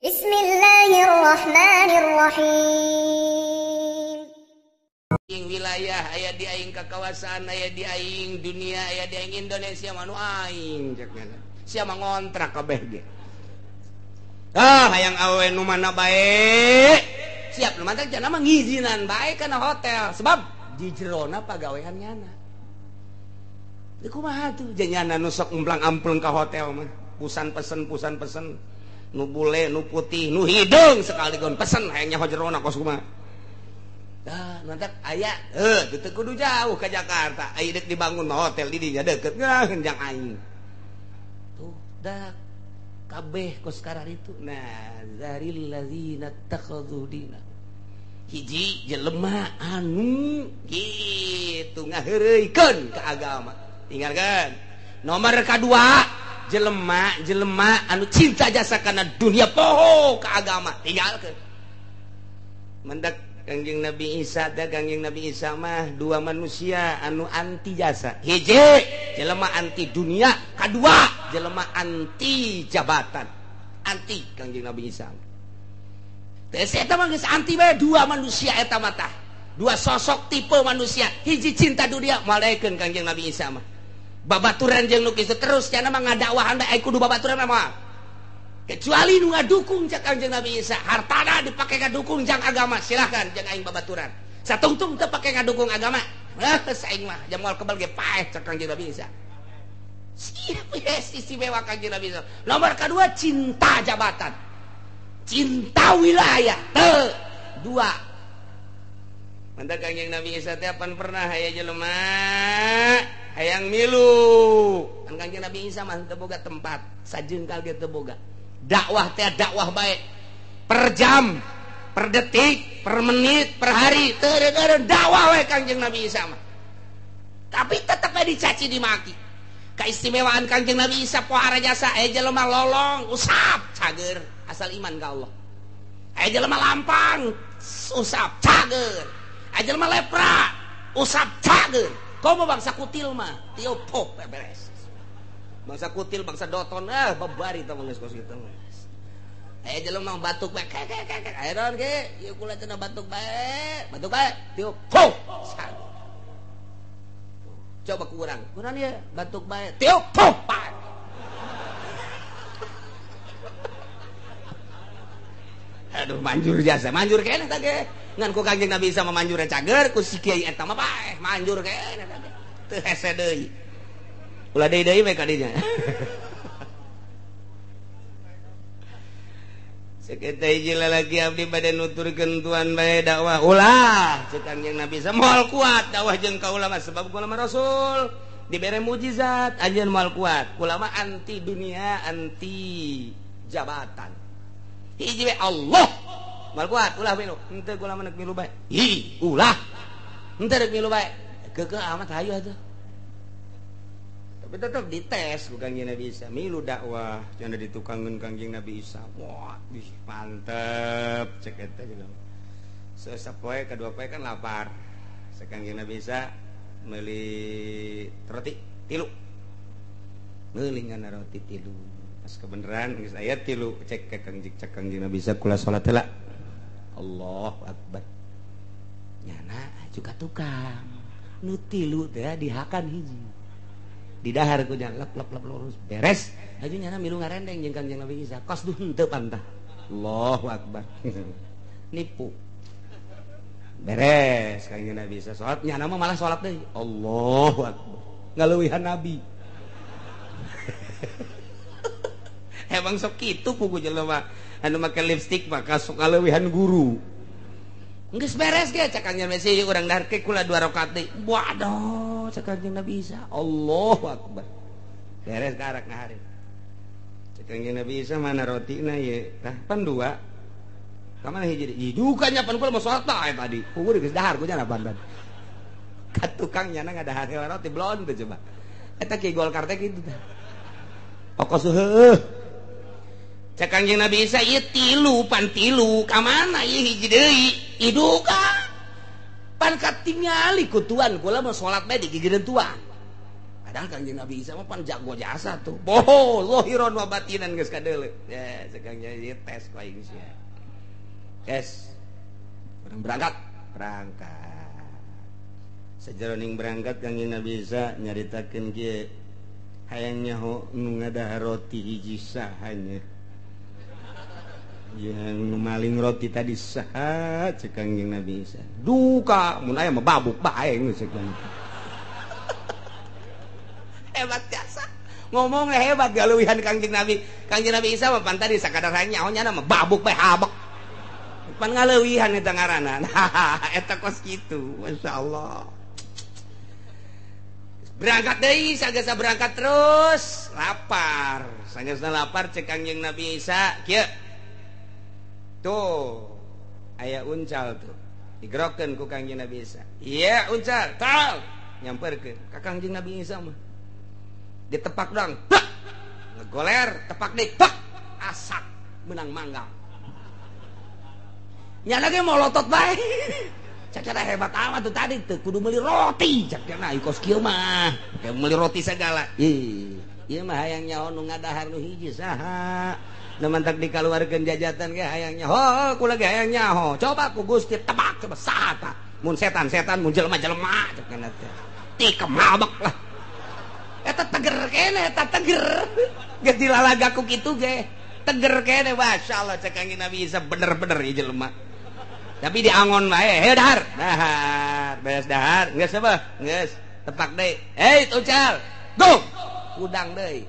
Bismillahirrahmanirrahim. Aing wilayah aya di aing kakawasan aya di aing dunia aya di aing Indonesia manu aing cek nyana. Sia mah ngontrak kabeh ge. Ah hayang awewe nu mana bae. Siap nu mantak cenah mah ngizinan bae kana hotel sebab di jerona pagawean nyana. Deui kumaha tuh nyana nu sok umplang-ampleng ka hotel mah. Pusan pesen nu bule nu putih nu hideung sekaligon pesen hayang nyaho jerona kos kumaha. Dah mantak aya heuh teu kudu jauh ka Jakarta. Aya deuk dibangun mah hotel di dinya deukeut ngeuh jang aing. Tuh dah kabeh kos kararitu. Nah, zaril ladzina takhadhu dina. Hiji jelema anu kitu ngaheureuykeun ka agama. Tinggalkeun. Nomor kadua jelema anu cinta jasa kana dunia poho ka agama. Tinggalkeun. Mendak Kangjeng Nabi Isa teh Kangjeng Nabi Isa mah dua manusia anu anti jasa. Hiji jelema anti dunia, kadua jelema anti jabatan. Anti Kangjeng Nabi Isa. Teh eta mah geus anti bae dua manusia eta mah tah. Dua sosok tipe manusia, hiji cinta dunia malaikeun Kangjeng Nabi Isa mah. Babaturan jeung nu kitu terus cenah mah ngadakwahan bae kudu babaturan mah. Kecuali nu ngadukung cak Kangjeng Nabi Isa, hartana dipake ngadukung jang agama, silahkan jeung aing babaturan. Satungtung teu pake ngadukung agama, geus aing mah jam moal kebal ge paeh cak Kangjeng Nabi Isa. Siap istimewa Kangjeng Nabi Isa. Nomor kedua cinta jabatan. Cinta wilayah. Teu dua. Mantap Kangjeng Nabi Isa teh pan pernah aya jelema hayang milu. Kan Kangjeng Nabi Isa mah teu boga tempat, sajengkal ge teu boga. Dakwah teh dakwah baik per jam, per detik, per menit, per hari, teu dakwah we Kangjeng Nabi Isa mah. Tapi tetep we dicaci dimaki. Keistimewaan Kangjeng Nabi Isa pohara jasa aya jelema lolong, usap cager asal iman ka Allah. Aya jelema lampang, usap cager. Aya jelema lepra, usap cager. Komo bangsa kutil mah, tiup pop beres. Bangsa kutil, bangsa doton, babari tah geus kos kitu. Aya jelema batuk bae, kek kek kek. Aya naon ge? Ieu kula cenah batuk bae, batuk bae, tiup pop. Coba kurang. Kurang ieu batuk bae, tiup pop. Aduh manjur jasa, manjur keneh tah ge. Ngan ku Kangjeng Nabi Isa mah manjurna cager, ku si kiai eta mah paeh, manjur keneh tah ge. Teu hese deui. Ulah deui deui we ka dinya. Sakitu hiji lalaki abdi bade nuturkeun tuan bae dakwah. Ulah ceuk Kangjeng Nabi Isa moal kuat dakwah jeung kaula mah sebab kula mah rasul dibere mukjizat anjeun moal kuat. Kula mah anti dunia, anti jabatan. Hiji we Allah moal kuat ulah milu. Henteu kula mah milu bae. Hi ulah. Henteu rek milu bae. Keukeuh amat hayu atuh. Tapi tetap dites ku Kangjeng Nabi Isa. Milu dakwah cenah ditukangeun Kangjeng Nabi Isa. Wah, ih mantep cek eta jelema. Sapoe kadua poe kan lapar. Cek Kangjeng Nabi Isa meuli roti tilu. Meuli ngana roti tilu. Pas kebenaran geus aya tilu cek ka Kangjeng Nabi Isa kula salat heula. Allahu akbar. Nyana juga tukang. Nu tilu teh dihakan hiji. Di dahar ku nya lep lep lep lurus beres aju nyana milu ngarendeng jeung Kangjeng Nabi Isa kos duh henteu pantah. Allahu akbar. Nipu beres Kangjeng Nabi Isa salat nyana mah malah salat deui. Allahu akbar ngaleuwihan nabi. Emang sok kitu pugu jelema anu make lipstik maka sok ngaleuwihan guru. Geus beres ge cak Kangjeng Nabi Isa urang dahar ke kula dua rakaat deui. Waduh cek Kangjeng Nabi Isa Allahu akbar. Beres karak ngahari. Cek Kangjeng Nabi Isa mana rotina ye? Tah pan dua. Ka mana hiji deui? Duka nya pan kula mah salat tah tadi. Kudu geus dahar ku nya pan. Ka tukang nyana ngadahar roti blon teh coba. Eta ki Golkar teh kitu tah. Okos heueuh. Cek Kangjeng Nabi Isa ieu tilu pan tilu ka mana ieu hiji deui? Iduka. Pan katingali ku tuan kula mah salat bae digigireun tuan. Padahal Kangjeng Nabi Isa mah pan jago jasa tuh. Boho, zahiran wa batinan geus kadeuleu. Ya, cek Kangjeng tes ku aing sia. Yes. Urang berangkat, berangkat. Sajeroning berangkat Kangjeng Nabi Isa nyaritakeun kieu, hayang nyaho nu ngadahar roti hiji sahanya. Yang nu maling roti tadi saha cek Kangjeng Nabi Isa. Duka mun aya mah babuk bae geus cek Kangjeng. Hebat jasa. Ngomongnya hebat galuwihan Kangjeng Nabi. Kangjeng Nabi Isa mah pan tadi sakadar nyaho nya mah babuk bae habek. Pan ngaleuwihan eta ngaranna. Nah, eta kos kitu, masyaallah. Berangkat deui sagesa berangkat terus lapar. Sagesna lapar cek Kangjeng Nabi Isa kieu. Tuh aya uncal tuh. Digerokeun ku Kangjeng Nabi Isa. Iya uncal, tal nyamperkeun ka Kangjeng Nabi Isa mah. Ditepak doang, bak! Ngegoler, tepak deui, bak! Asak menang manggang. Nya lagi molotot bae. Cek hebat amat tuh tadi tuh kudu meuli roti cek cenah kos kieu mah. Kayak meuli roti segala. Ih, ieu mah hayang nyaho nu ngadahar nu hiji saha. Nu mantak dikaluarkeun jajatan ge hayang nyaho, kula ge hayang nyaho. Coba ku Gusti tebak coba saha tah. Mun setan-setan, mun jelema-jelema cek cenah teh. Ti kemabek lah. Eta teger keneh, eta teger. Geus dilalaga ku kitu ge. Teger keneh masyaallah cek Kangjeng Nabi Isa bener-bener ieu jelema. Tapi diangon bae, heuh dahar. Dahar, beres dahar, geus apa? Geus, tepak deui. Hei, uncal. Go. Udang deui.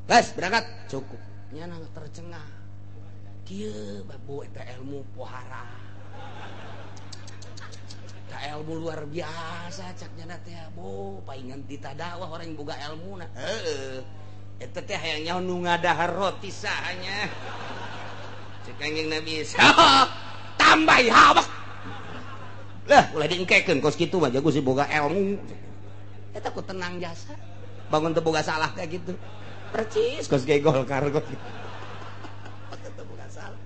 Geus, berangkat. Cukup. Nya tercengah. Kieu babu eta ilmu pohara. Eta ilmu luar biasa cak nya teh, bo, paingan ditadakwah orang boga ilmuna. Heeh. Eta teh hayang nyaho nu ngadahar roti sahanya. Cek Kangjeng Nabi Isa. Tambah habak lah ulah diengkekeun kos kitu mah jago si boga ilmu eta ku tenang jasa bangun teu boga salah kayak gitu percis kos ge Golkar kos gitu teu boga salah.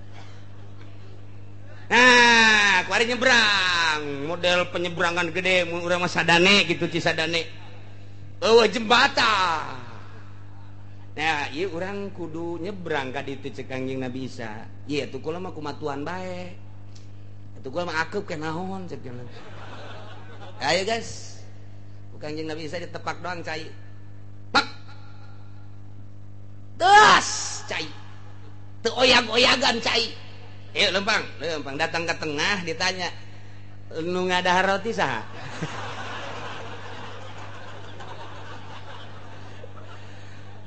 Nah kuari nyebrang model penyeberangan gede mun urang mah sadane gitu Cisadane eueuh jembatan. Nah ieu urang kudu nyebrang ka ditu cek Kangjeng Nabi Isa. Ieu atuh kula mah kumatuan bae. Atuh kula mah akeup ke naon cek cenah. Ayo guys. Ku Kangjeng Nabi Isa ditepak doang cai. Pak. Das cai. Teu oyag-oyagan cai. Ayo lempang, lempang datang ke tengah ditanya, "Nu ngadahar roti saha?"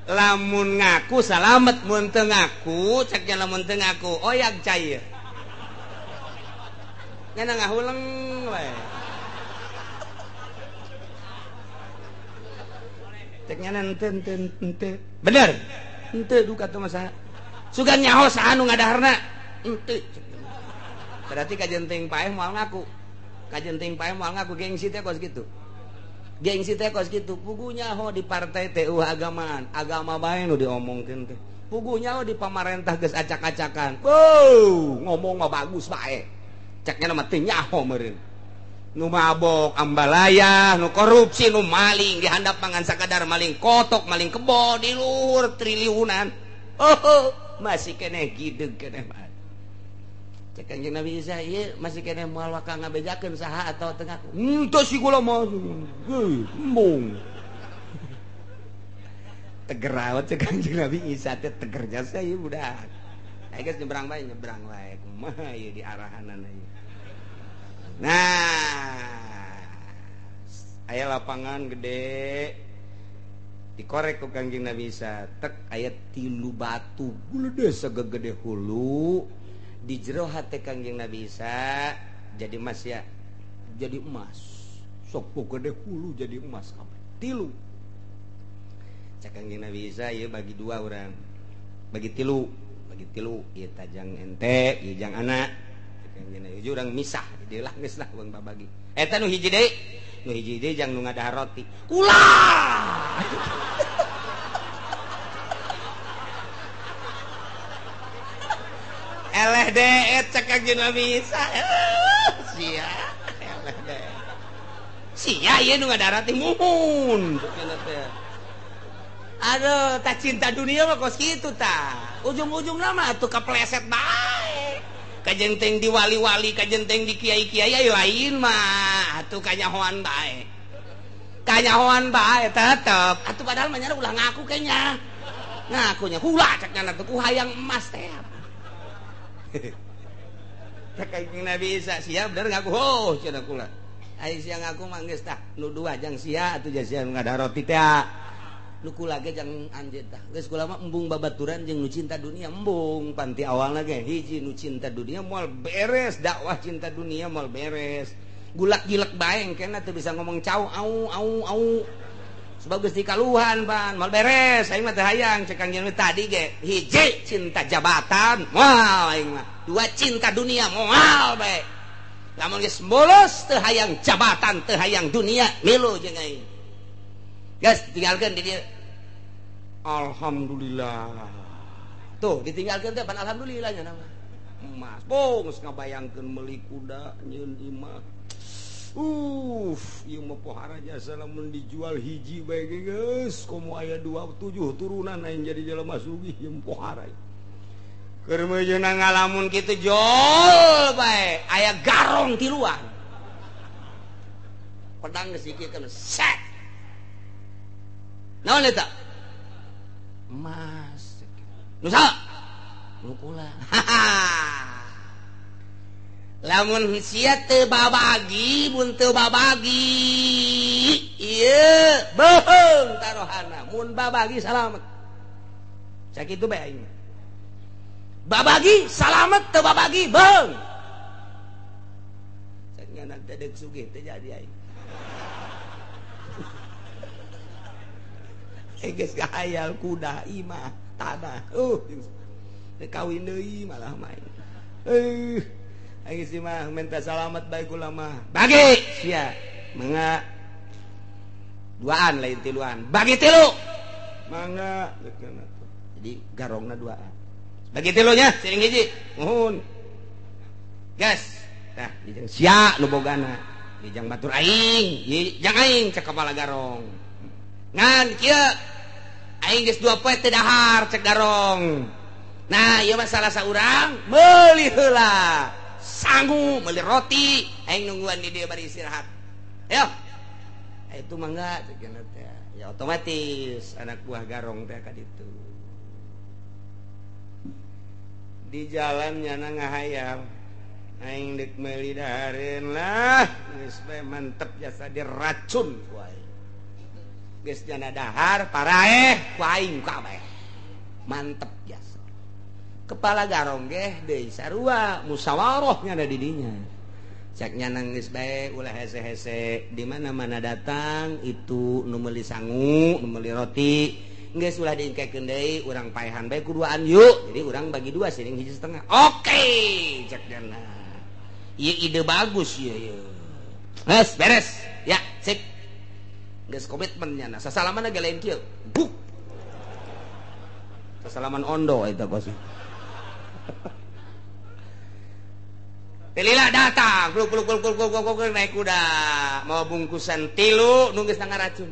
Lamun ngaku salamet, mun teu ngaku cek nya lamun teu ngaku oyag cai. Nya ngahuleng we. Cek nya henteu henteu henteu. Bener. Henteu duka teh mah saha. Sugan nyaho saha nu ngadaharna? Henteu. Berarti kajen teuing paeh moal ngaku. Kajen teuing paeh moal ngaku gengsi teh kos kitu. Gengsi teh kos kitu, puguh nyaho di partai teh eueuh agamaan, agama bae nu diomongkeun teh. Puguh nyaho di pamarentah geus acak-acakan. Beuh, ngomong mah bagus bae. Ceknya mah teu nyaho meureun. Nu mabok ambalaya, nu korupsi, nu maling dihandap pangan sakadar maling kotok, maling kebo di luhur triliunan. Oh, masih keneh gideg keneh mah. Cek Kangjeng Nabi Isa ieu masih keneh moal waka ngabejakeun saha atawa teu ngaku. Henteu si kula mah. Embung. Teger awet cek Kangjeng Nabi Isa teh teger jasa ieu budak. Ayo geus nyebrang bae, nyebrang wae. Kumaha ieu di arahanana ieu. Nah, aya lapangan gede dikorek ku Kangjeng Nabi Isa. Tek aya 3 batu gede sagede hulu. Di jero hate Kangjeng Nabi Isa jadi emas ya, jadi emas. Sok gede hulu jadi emas kabeh. 3. Cak Kangjeng Nabi Isa ieu bagi 2 urang. Bagi 3, bagi 3 ieu tajang ente, ieu jang anak. Cak Kangjeng Nabi Isa urang misah, di lah geus lah urang babagi. Eta nu hiji deui, nu hiji deui jang nu ngadahar roti. Ulah. Eleh deet cek Kangjeng Nabi Isa. Sia, eleh deet. Sia ieu nu ngadara teh muhun. Aduh, tak cinta dunia mah kos kitu tah. Ujung-ujungna mah atuh kepleset bae. Kajenteng di wali-wali, kajenteng di kiai-kiai aya lain mah atuh kanyahoan bae. Kanyahoan bae tetep. Atuh padahal mah ulah ngaku kayaknya. Ngakunya hula cek nyana tuh ku hayang emas teh. Cek Kanjeng Nabi Isa sia bener ngaku ho cenah kula. Ai sia ngaku mah geus tah nu dua jang sia atuh sia nu ngadaroti teh. Nu kula ge jang anjeun tah. Geus kula mah embung babaturan jeung nu cinta dunia embung panti awalna ge hiji nu cinta dunia moal beres dakwah cinta dunia moal beres. Gulak-gilek bae engkena teu bisa ngomong cau au au au. Sebab geus dikaluhan pan moal beres aing mah teu hayang cek Kangjeng tadi ge hiji cinta jabatan moal aing mah. Dua cinta dunia moal bae. Lamun geus bolos teu hayang jabatan teu hayang dunia milu jeung aing. Gas tinggalkan di dia. Alhamdulillah. Tuh ditinggalkan teh pan alhamdulillah nya nama. Emas bong geus ngabayangkeun meuli kuda nyeun imah. Ieu mah pohara jasa lamun dijual hiji bae ge geus komo aya 2 7 turunan aing jadi jelema sugih ieu pohara. Keur meujeuhna ngalamun kitu jol bae aya garong tiluan. Pedang geus dikiekeun set. Naon eta? Emas. Nu saha? Nu kula. Lamun sia teu babagi, mun teu babagi, ieu beuheung tarohana. Mun babagi salamet. Sakitu bae aing. Babagi salamet, teu babagi beuheung. Cek ngana teh deuk sugih teu jadi aing. Geus hayal kuda imah tanah kawin deui malah main aing sih mah minta salamet bae kula mah bagi sia mangga duaan lain tiluan bagi tilu mangga jadi garongna duaan bagi tilunya siring hiji muhun gas tah dijang sia nu bogana dijang batur aing jang aing cek kepala garong ngan kieu aing geus 2 poe teu dahar cek garong. Nah ieu mah salah saurang meuli heula sangu meuli roti aing nungguan di dieu bari istirahat. Ayo itu mangga cek teh ya otomatis anak buah garong teh ka ditu. Di jalan nyana ngahayal aing deuk meuli dahareun lah geus bae mantep jasa diracun ku aing. Geus jana dahar paraeh ku aing kabeh mantep jasa kepala garong geh deui sarua musyawarah nya ada di dinya cek nyanang geus bae ulah hese-hese di mana-mana datang itu nu meuli sangu nu meuli roti geus ulah diingkekeun deui urang paehan bae kuduaan yuk jadi urang bagi dua siring hiji setengah oke cek jana ieu ide bagus ieu ieu geus beres ya sip geus komitmennya nah sasalaman ge lain kieu buk sasalaman ondo eta kos Telila datang kluk kluk kluk kluk kluk kluk naik kuda mau bungkusan tilu nu geus ngaracun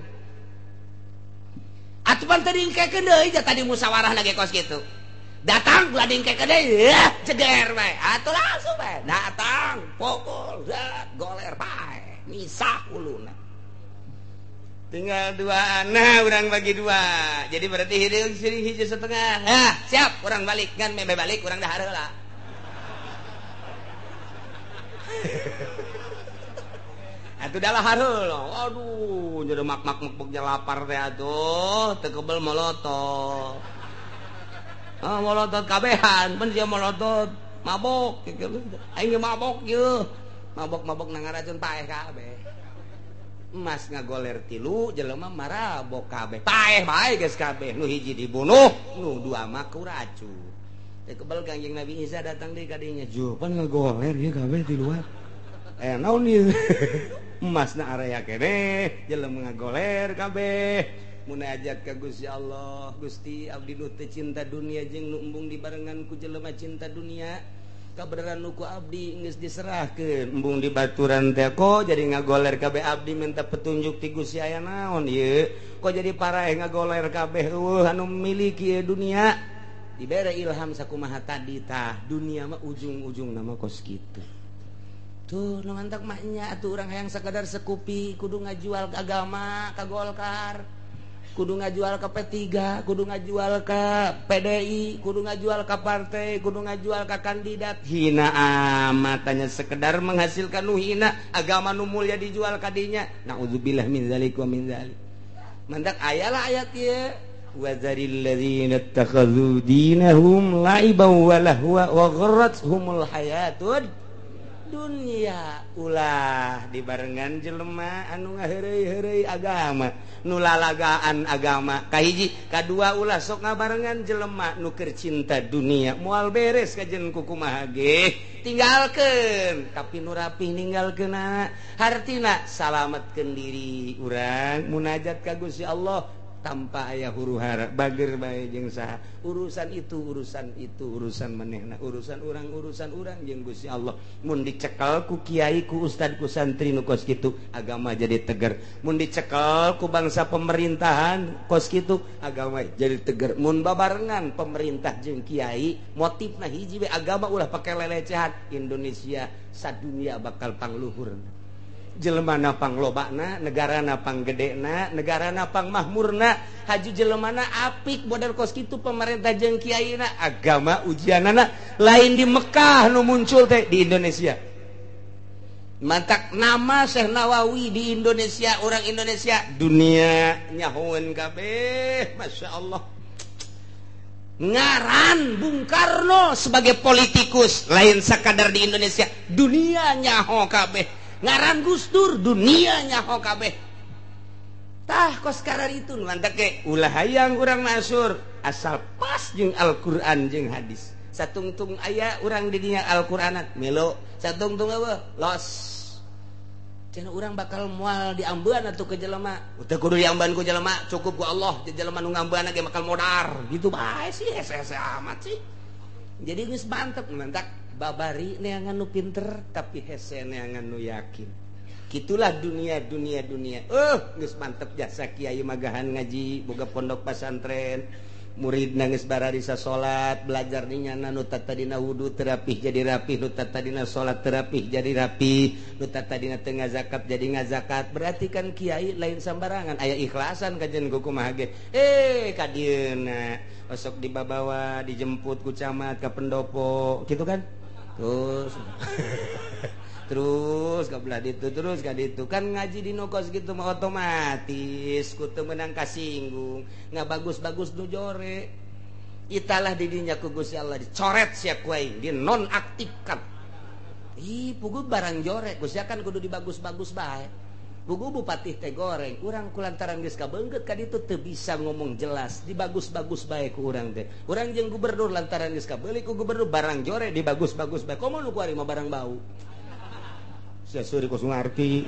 atuh pan teu diingkekeun deui tadi musyawarah lagi kos kitu datang ulah diingkekeun deui jeger bae atuh langsung bae datang pukul zat goler bae misah uluna tinggal dua nah orang bagi dua jadi berarti hideung siring hiji setengah nah siap orang balik kan meme balik orang dahar heula atuh dahar heula aduh jadi mak-mak mekbeknya lapar teh atuh teu kebel molotot ah molotot kabehan pan sia molotot mabok aing ge mabok ieu mabok-mabok nang ngaracun paeh kabeh emas ngagoler tilu jelema marabok kabeh paeh bae geus kabeh nu hiji dibunuh nu dua mah ku racun teh kebel Kangjeng Nabi Isa datang deui ka dinya pan ngagoler ieu kabeh tiluan naon ieu emasna area keneh jelema ngagoler kabeh munajat ka Gusti Allah Gusti abdi nu teu cinta dunia jeung nu embung dibarengan ku jelema cinta dunia. Kabeneran nu ku abdi geus diserahkeun embung di baturan teh kok jadi ngagoler kabeh abdi minta petunjuk ti Gusti aya naon ieu kok jadi paraeh ngagoler kabeh eueuh anu miliki dunia dibere ilham sakumaha tadi tah dunia mah ujung-ujung nama kos kitu tuh nu mantak mah nya atuh urang hayang sakadar sekupi kudu ngajual ke agama ka Golkar kudu ngajual ke P3, kudu ngajual ke PDI, kudu ngajual ke partai, kudu ngajual ke kandidat. Hina amat hanya sekedar menghasilkan nu hina, agama nu mulia dijual kadinya. Nauzubillah min zalik wa min zalik. Mandak ayalah ayat ieu, wa zaril ladzina ittakhadhu dinahum la'iban wa lahwa wa gharrathumul hayatud dunia. Ulah dibarengan jelema anu ngaheureuy-heureuy agama, nu lalagaan agama. Kahiji, kadua ulah sok ngabarengan jelema nu keur cinta dunia, moal beres kajen kukumaha ge. Tinggalkeun, tapi nu rapih ninggalkeunna. Hartina salametkeun diri urang munajat ka Gusti Allah tanpa aya huru-hara, bager bae jeung saha. Urusan itu, urusan itu, urusan manehna, urusan urang jeung Gusti Allah. Mun dicekel ku kiai, ku ustad, ku santri nu kos kitu, agama jadi tegar. Mun dicekel ku bangsa pemerintahan kos kitu, agama jadi tegar. Mun babarengan pemerintah jeung kiai, motifna hiji we agama ulah pake lelecehan, Indonesia sadunia bakal pangluhur. Jelemana panglobana, negarana panggedena, negarana pangmahmurna, haju jelemana apik model kos kitu pemerintah jeung kiaina, agama ujianana lain di Mekah nu muncul teh di Indonesia. Mantak nama Syekh Nawawi di Indonesia, orang Indonesia dunia nyahoeun kabeh, Masya Allah. Ngaran Bung Karno sebagai politikus lain sakadar di Indonesia, dunia nyaho kabeh. Ngaran Gus Dur dunia nyaho kabeh. Tah kos karar itu mantak ge ulah hayang urang masur asal pas jeung Al-Qur'an jeung hadis. Satungtung aya urang di dinya Al-Qur'anat melo, satungtung eueuh los. Cenah urang bakal moal diambean atuh ke jelema. Teu kudu diambean ku jelema, cukup ku Allah, jelema nu ngambean ge bakal modar. Gitu bae sih hese-hese amat sih. Jadi geus mantep mantak babari neangan nu pinter tapi hese neangan nu yakin. Gitulah dunia dunia dunia. Geus mantep jasa kiai magahan ngaji boga pondok pesantren, murid geus bararisa salat, belajar dinyana nu tadina wudu terapih jadi rapih, nu tadina salat terapih jadi rapih, nu tadina teu ngazakat jadi ngazakat. Berarti kan kiai lain sambarangan, aya ikhlasan kajen kumaha ge. Ka dieuna osok dibabawa dijemput ku camat ka pendopo gitu kan. Terus terus ka belah ditu, terus ka ditu kan ngaji di nokos gitu mah otomatis ku teu meunang kasinggung, ngabagus-bagus nu jore. Italah didinya ku Gusti Allah dicoret sia ku aing, dinonaktifkan. Ih, puguh barang jore Gusti kan kudu dibagus-bagus bae. Puguh bupati teh goreng, urang kulantaran geus kabeungkeut ka ditu teu bisa ngomong jelas, dibagus-bagus bae ku urang teh. Urang jeung gubernur lantaran geus kabeuli ku gubernur barang jore dibagus-bagus bae. Komo nu kuari mah barang bau. Sia seuri kos ngarti.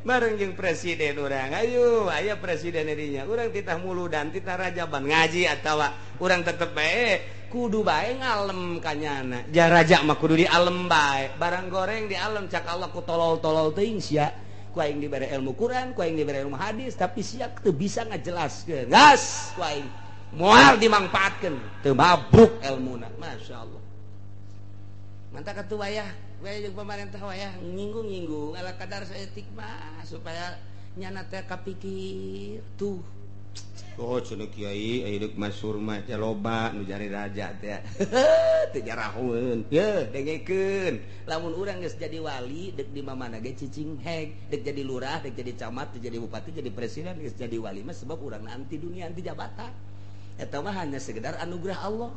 Bareng jeung presiden urang, ayo aya presiden dinya. Urang titah muludan, titah rajaban ngaji atawa urang tetep bae kudu bae ngalem kanyana. Jaraja mah kudu dialem bae. Barang goreng dialem cak Allah ku tolol-tolol teuing sia. Ku aing dibere ilmu Quran, ku aing dibere ilmu hadis, tapi sia teu bisa ngajelaskeun. Gas ku aing moal dimangpaatkeun, teu mabruk elmuna. Masyaallah. Mantak atuh wayah, wayah jeung pemerintah wayah nyinggung-nyinggung ala kadar saeutik mah supaya nyana teh kapikir tuh. Oh cenah kiai aya deuk masur mah teh loba nu jari raja teh. Teu jarahoeun. Yeuh dengekeun. Lamun urang geus jadi wali deuk di mamana ge cicing heg, deuk jadi lurah, deuk jadi camat, deuk jadi bupati, jadi presiden geus jadi wali mah sebab urang anti dunia anti jabatan. Eta mah hanya sekedar anugerah Allah.